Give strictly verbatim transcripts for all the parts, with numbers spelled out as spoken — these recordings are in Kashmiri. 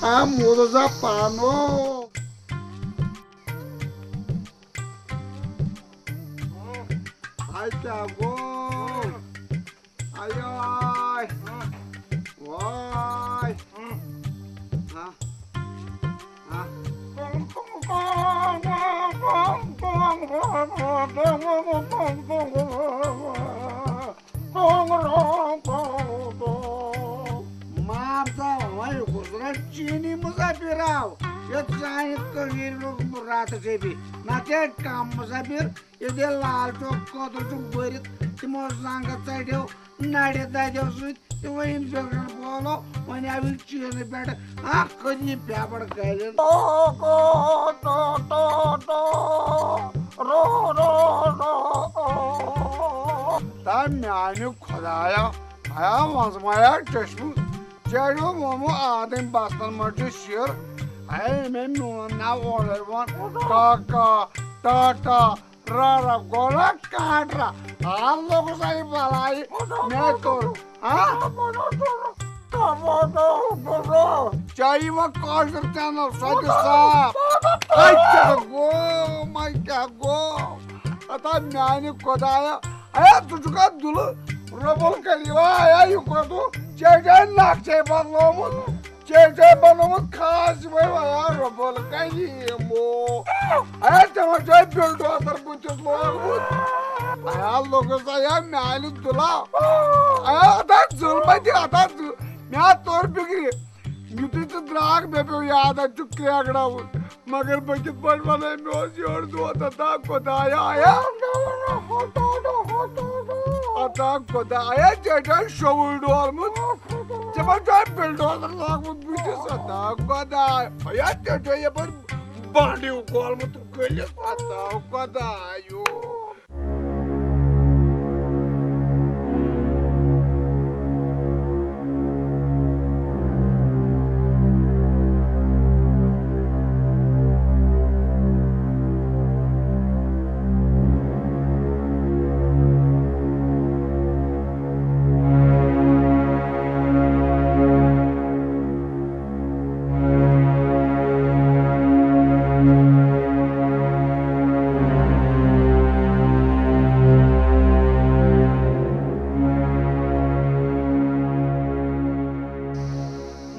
آ، موٗدُس ہا پانو۔ ہاے کیٛاہ گوٚو؟ آے، آے۔ واے۔ ہا۔ ہا۔ ماتا وۄنۍ گُزرن چیٖنی مُسافِر آو، یَتھ سانہِ کٔشیٖرِ منٛز راتہٕ ژےٚ بیٚیہِ نَتہٕ کَم مُسافِر۔ ییٚلہِ لال چوک کوتُر چھُ بٔرِتھ، تِمو زنٛگہٕ ژَٹیو، نَرِ دَدیو سۭتۍ، تِمو اِنفٮ۪کشَن پھٲلو، وۄنۍ آو یہِ چیٖنہٕ پٮ۪ٹھٕ اَکھ کھٔج یہِ پٮ۪پَر گَلٮ۪ن۔ تا میٛانہِ خۄدایا، ہیا منٛزٕ مایا چشمہٕ، چیٛاڑیو مومو آدم بستن منٛز چھُ شِر۔ ہے مےٚ میون ناو اورَے ووٚن، کاکا، ٹاٹا، رارا گولا کانٹرا، آ لوٚگُس اَمہِ بَلایہِ مےٚ کوٚر۔ ہا؟ چاہیے وۄنۍ کٲشُر چینل، سۄ تہِ صاف۔ اَے کیٛاہ گوٚو، مےٚ کیٛاہ گوٚو؟ ہتا میٛانہِ خۄدایا، اے ژٕ چھُکھا دُلہٕ رۄب الکریٖم؟ اے یہِ کوٚت؟ ژےٚ چھے نقشے بدلومُت، ژےٚ چھے بنومُت خاص یِمے ویا رۄب الکریٖمو۔ اے تِمو چھے بلڈوزر بُتھِس لوگمُت۔ اے لوٚگُس اے میٛانہِ دُلا۔ اے ہتا ظُلمہ تہِ ہتا ظُ-، مےٚ ہا توٚر فِکرِ۔ یُتھُے ژٕ درٛاکھ، مےٚ پیوٚو یاد، اَتہِ چھُ کرٛیکڑاوُن۔ مگر بہٕ کِتھ پٲٹھۍ وَنَے، مےٚ اوس یورٕ دود، اَتا خۄدایا، آیا۔ اَتا خۄدایا، ژےٚ چھےٚ شوٚوُے ڈولمُت۔ ژےٚ ما چھُے بِلڈوزر لوگمُت بٕتھِس؟ اَتا خۄدایا، ژےٚ چھےٚ یَپٲرۍ بانڈیو کھولمُت گٔلِتھ۔ اَتا خۄدایو۔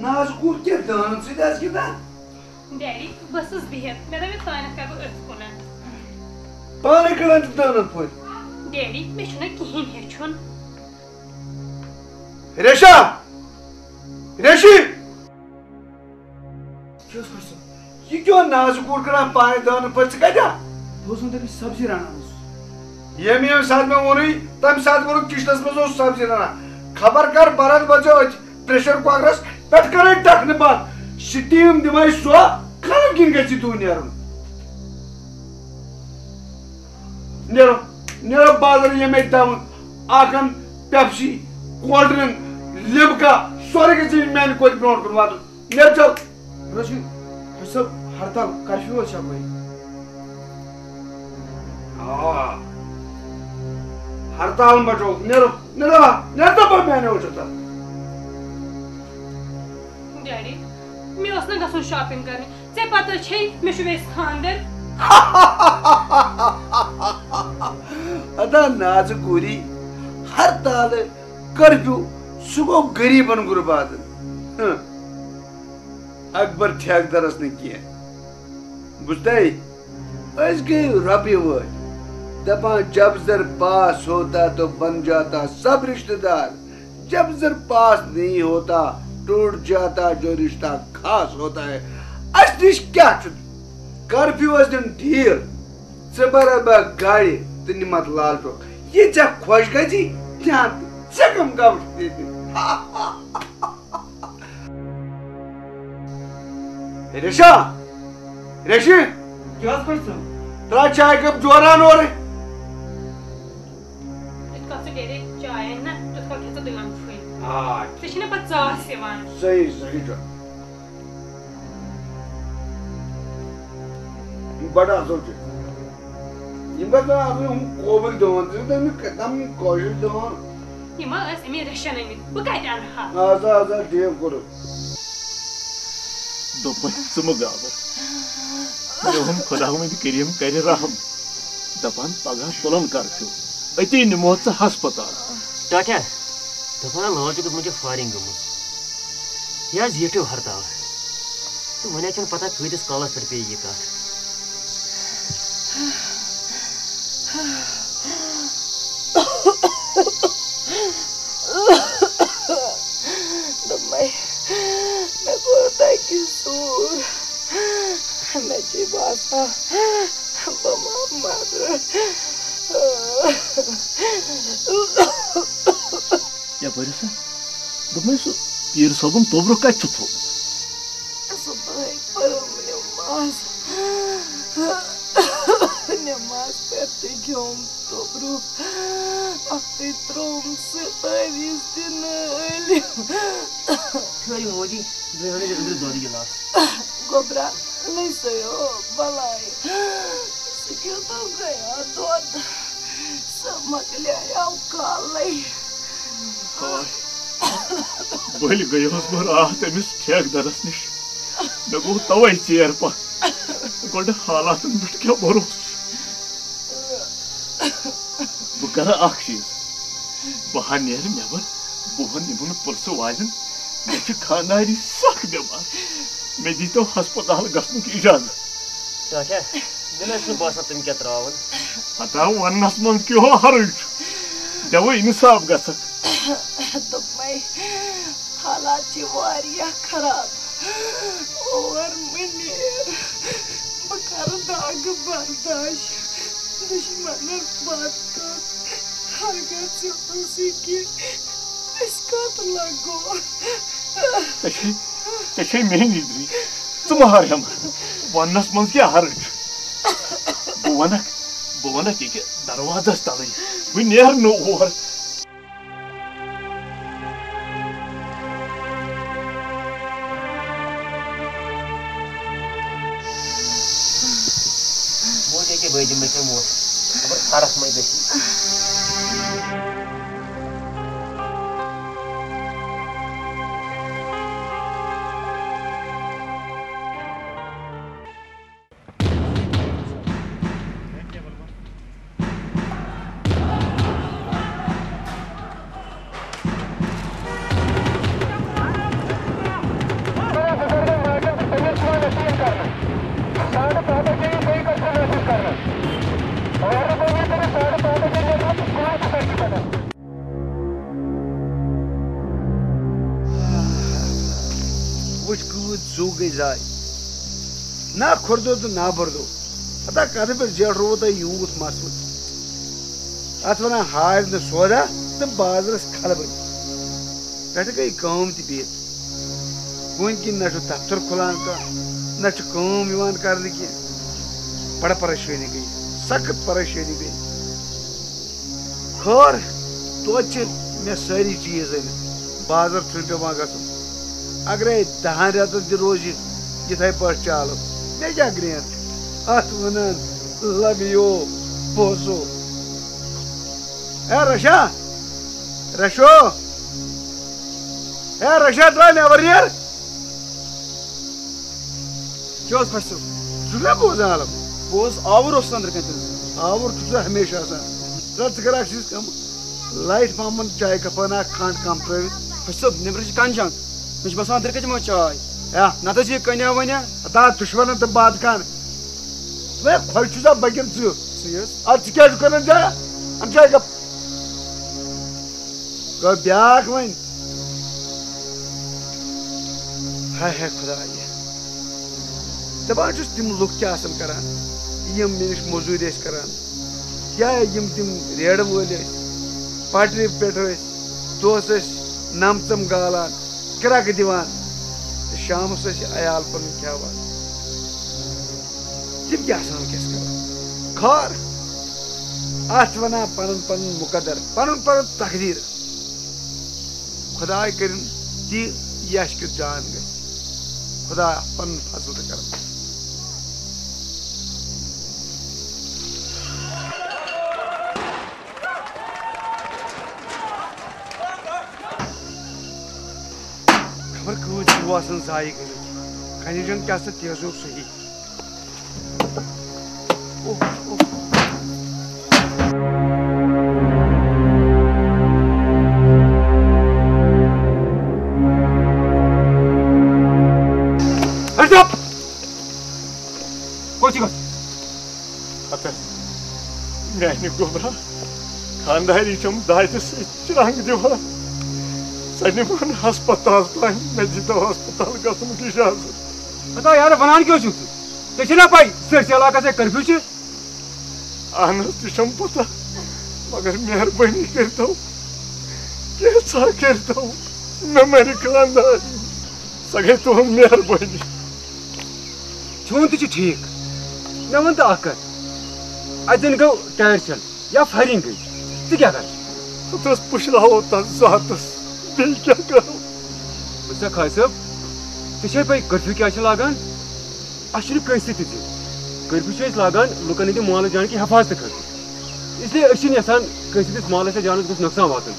نازٕ کوٗر کیٛاہ دانَن سۭتۍ آسہِ گِنٛدان؟ ڈیڈی، بہٕ ٲسٕس بِہِتھ، مےٚ دوٚپ، یہِ تانٮ۪تھ کَرٕ بہٕ أتھۍ کُنَتھ۔ پانَے کَڑان چھِ دانَن پھٔلۍ۔ ڈیڈی، مےٚ چھُنہٕ کِہیٖنۍ ہیٚچھُن۔ ریشا! ریشی! کیٛاہ اوس خۄش صٲب؟ یہِ کیٛاہ نازٕ کوٗر کَران پانَے دانَن پھٔلۍ؟ ژٕ کَتہِ آ؟ بہٕ اوسُس وۄنۍ تَتہِ سبزی رَنان اوسُس۔ ییٚمہِ، ییٚمہِ ساتہٕ مےٚ ووٚنُے، تَمہِ ساتہٕ ووٚنُکھ، کِچنَس منٛز اوس سبزی رَنان۔ خبر کَر بَرَد بَژیو أتھۍ پریشر کُکرس پٮ۪ٹھ کرے ٹکھنہٕ بنٛد، سٹیٖم دِمے سۄ، کھنہٕ کِنۍ گژھِ دُہ نیرُن۔ نیرو، نیرو بازر ییٚمے دَوُن، اکھ اَن پیپسی، کولڈ ڈرنک، لِمکا، سورُے گژھِ میانہِ کورِ برونٛٹھ کُن واتُن۔ نیر چل۔ رشید، حساب ہڑتال کرفیو حظ چھا کوئی؟ آ، ہڑتال مٹو، نیرو، نیرو، نیرو، میانیو چھُ تَتھ۔ ڈیڈی، مےٚ اوس نہٕ گژھُن شاپنگ کرنہِ۔ ژےٚ پتہ چھے، مےٚ چھُ ویسہِ خاندر۔ ادا نازٕ کوٗری، ہرتالہٕ، کرفیو، سُہ گوٚو غریٖبن غُرباتن۔ ہہ۔ اکبر ٹھیکدرس نہٕ کینٛہہ۔ بوٗزتھے؟ أسۍ گٔے رۄپیہِ وٲلۍ۔ دپان، جب زر پاس ہوتا تو بن جاتا سب رشتہ دار، جب زر پاس نہیں ہوتا، ٹوٹ جاتا جو رشتہ خاص ہوتا ہے۔ اسہِ نِش کیٛاہ چھُ؟ کرفیوس دِن ڈھیٖل۔ ژٕ برابر گاڑِ تہٕ نِمتھ لال چوک۔ یہِ ژےٚ خۄش گژھی، تہِ اَن۔ ژےٚ کٕم غم چھِ دِتمٕتۍ؟ ریشا! ریشی! کیٛاہ حظ پٲٹھۍ ژٕ؟ ترٛاو چاے کپ جوران اورٕ۔ یِتھ کٔنۍ ژٕ گرے چاے اَنہِ نا، تِتھ کٔنۍ کھےٚ ژٕ دٲن پھٔلۍ۔ آ۔ ژےٚ چھِی نا پتہٕ ژاس یِوان۔ صحیح، صحیح چھُ۔ بڑٕ اصل چھُ۔ یِم گژھن آسٕنۍ ہُم قٲبِل دٲن، ژٕ چھُکھ دَپان یِم کٲشِر دٲن۔ یِم ما ٲسۍ أمۍ ریشن أنمٕتۍ، بہٕ کتہِ اَنہٕ ہا؟ اَدٕ سا، اَدٕ سا، ٹھیٖک کوٚرُتھ۔ دوٚپمَے، ژٕ مہٕ گابر۔ مےٚ ووٚن، خۄداوندِ کریٖم کرِ رحم۔ دپان، پگاہ تُلن کرفیو، أتی نِمو ژٕ ہسپتال۔ ٹاٹھیا، دپان ہا، لال چوکس منٛز چھِ فایرنگ گٔمٕژ۔ یہِ حظ ییٚٹھیو ہرتال۔ تہٕ وۄنۍ حظ چھَنہٕ پتہ کۭتِس کالس پٮ۪ٹھ پیٚیہِ یہِ کتھ۔ دوٚپمَے، مےٚ کوٚر تَتہِ سوٗر۔ مےٚ چھِ باسان، بہٕ ما مَرٕ۔ یپٲرۍ ہسا دوٚپمَے، سُہ پیٖر صٲبُن توٚبرُک کَتہِ چھُ تھوٚومُت؟ صُبحٲے پٔرٕم نٮ۪ماز۔ نٮ۪ماز پٔرِتھ تہِ کھیوٚم توٚبرُک۔ اَکھتُے ترٛووُم سُہ تعویٖذ تہِ نٲلۍ۔ ٹھٔہرِو مودی، درٛٲو أنٛدرٕ دۄدٕ گِلاس۔ گوٚبرا، لٔسیو بَلاے۔ سُہ کیٛاہ تام گٔیو دۄد۔ سُہ مۄکلیو کالَے۔ ہاے، بٔلۍ گٔیوس بہٕ راتھ أمِس ٹھیکہٕ دَرَس نِش۔ مےٚ گوٚو تَوَے ژیر پَتھ۔ گۄڈٕ حالاتَن پٮ۪ٹھ کیٛاہ بروسہٕ چھُ؟ بہٕ کرٕ اکھ چیٖز، بہٕ ہا نیرٕ نٮ۪بر، بہٕ وَنہٕ یِمن پُلسہٕ والٮ۪ن، مےٚ چھِ خانٛداری سخ بٮ۪مار، مےٚ دیٖتو ہسپتال گژھنُک اجازت۔ ٹاٹھیا، مےٚ نہ حظ چھُنہٕ باسان تِم کیٛاہ ترٛاوَن۔ ہتا وَننَس منٛز کیٛاہ ہو حرج چھُ؟ دٮ۪وٕ اِنصاف گژھکھ۔ دوٚپمَے، حالات چھِ واریاہ خراب۔ اور مٔنیٖر، بہٕ کَرٕ دَگ برداش۔ دُشمَنَن بَد کَتھ، ہرگَتھ ژےٚ اوسُے کہِ أسۍ کَتھ لَگو۔ ژےٚ چھے، ژےٚ چھے میٛٲنی درٕے۔ ژٕ مہر ہٮ۪مہٕ۔ وَننَس منٛز کیٛاہ حرج چھُ؟ بہٕ وَنَکھ، بہٕ وَنَکھ ییٚکیٛاہ دروازَس تَلٕے۔ بہٕ نیرٕ نہٕ اور۔ موج ییٚکیٛاہ بہٕ دِمہٕ ژےٚ موت۔ خبر فرق ما گژھی۔ وٕچھ کۭژ زُو گٔے ضایع۔ نہ کھُردو تہٕ نہ بُردو۔ ہتا کتھٕ پٮ۪ٹھ زیٹھرووُ تۄہہِ یوٗت مسلہٕ؟ اتھ ونان ہارِ نہٕ سودا تہٕ بازرس کھلبٕلۍ۔ پٮ۪ٹھٕ گٔے کٲم تہِ بِہِتھ۔ کُنہِ کِنۍ نہ چھُ دفتر کھُلان کانٛہہ، نہ چھُ کٲم یِوان کرنہٕ کینٛہہ۔ بڑٕ پریشٲنی گٔے، سخت پریشٲنی گٔے۔ خٲر، توتہِ چھِ مےٚ سٲری چیٖز أنِتھ، بازر چھُنہٕ پٮ۪وان گژھُن۔ اگرے دَہَن رٮ۪تن تہِ روزِ یِتھَے پٲٹھۍ چالو، مےٚ کیٛاہ گرٛین؟ اتھ ونان لبیو پونٛسو۔ اے رشا، رشو، اے رشا، درٛاو نٮ۪بر نیر۔ کیٛاہ اوس خۄش صٲب؟ ژٕ چھُکھ نا بوزان عالم؟ بہٕ اوسُس آوُر اوسُس أنٛدرٕ کَنہِ تٔمِس۔ آوُر چھُکھ ژٕ ہمیشہِ آسان۔ ژٕ، ژٕ کَر اَکھ چیٖز کٲم، لایٹ پَمپَن چایہِ کَپہ اَنان کھنٛڈ کَم ترٛٲوِتھ۔ خۄش صٲب، نیٚبرٕ چھِ کَنہِ جنٛگ۔ مےٚ چھُ باسان أنٛدرٕ کَنہِ چٮ۪مو چاے۔ یا۔ نَتہٕ حظ یہِ کَنہِ وَنہِ۔ ہتا دُشمَنَن تہٕ باد خان۔ ہے، خۄش چھُ سا بٔکِن ژٕ؟ ژٕے حظ۔ اَدٕ ژٕ کیٛازِ چھُکھ کَران زیادٕ؟ اَن چایہِ کَپ۔ گوٚو بیٛاکھ وۄنۍ۔ ہاے ہاے خۄدایا۔ دَپان چھُس، تِم لُکھ کیٛاہ آسَن کَران، یِم مےٚ نِش مٔزوٗرۍ ٲسۍ کَران، یا یِم تِم ریڈٕ وٲلۍ ٲسۍ، پٹرِ پٮ۪ٹھ ٲسۍ، دۄہَس ٲسۍ نَمژَم گالان، کرٛٮ۪کہٕ دِوان، تہٕ شامَس ٲسۍ یہِ عیال پَنُن کھٮ۪وان۔ تِم کیٛاہ آسَن وٕنۍکٮ۪س کَران؟ خٲر، اَتھ وَنان پَنُن پَنُن مُقدر، پَنُن پَنُن تقدیٖر۔ خۄداے کٔرِن تی یَش کیُتھ جان گژھِ۔ خۄدایا پَنُن فضل تہٕ کرم۔ خبر کۭتۍ چھِ آسان ضایع گٔمٕتۍ۔ انجن کیٛاہ سا تیزو صحیح۔ اوہ، اوہ۔ ہٹ اپ! کوٚت چھِ گژھُن؟ ہتس، میانہِ گوٚبرا، خانداری چھم دادِ سۭتۍ چرٛنٛگ دِوان۔ ژٕ نِمن ہسپتال تام، مےٚ دِتو ہسپتال گژھنُک اجازت۔ ہتا یارٕ، ونان کیٛاہ چھُکھ ژٕ؟ ژےٚ چھےٚ نا پَے، سٲرسٕے علاقس ہے کرفیو چھِ؟ اہن حظ، تہِ چھم پتہ، مگر مہربٲنی کٔرتو، کینٛژھا کٔرتو، مےٚ مرِ خانداری۔ سۄ گٔے تُہنٛز مہربٲنی۔ چون تہِ چھُ ٹھیٖک۔ مےٚ وَن تہٕ اکھ کتھ، اتٮ۪ن گوٚو ٹایر چھل یا فایرنگ گٔے، ژٕ کیٛاہ کرٕ؟ تتھ ٲس پُشراوو تتھ ذاتس، بیٚیہِ کیٛاہ کرو؟ وٕچھ سا خاص صٲب، ژےٚ چھے پَے کرفیو کیٛاہ چھِ لاگان؟ اَسہِ چھُنہٕ کٲنٛسہِ سۭتۍ تہِ ژھیٚن۔ کرفیو چھِ أسۍ لاگان لُکن ہٕنٛدِ مال و جان کہِ حفاظتہٕ خٲطرٕ۔ اس لیے أسۍ چھِنہٕ یژھان کٲنٛسہِ ہٕنٛدِس مالس یا جانس گوٚژھ نۄقصان واتُن۔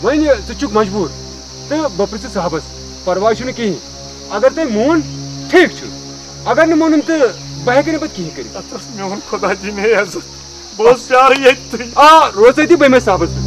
وۄنۍ ژٕ چھُکھ مجبوٗر تہٕ بہٕ پرٛژھٕ صاحبس، پرواے چھُنہٕ کِہیٖنۍ۔ اگر تٔمۍ مون، ٹھیٖک چھُ، اگر نہٕ مونُن تہٕ بہٕ ہٮ۪کہٕ نہٕ پتہٕ کِہیٖنۍ کٔرِتھ۔ اتھ اوس میون خۄدا دِنۍ عزت، بہٕ اوسُس پیارٕ ییٚتہِ تُہۍ۔ آ، روز أتی، بہٕ یِمے صاحبس نِش۔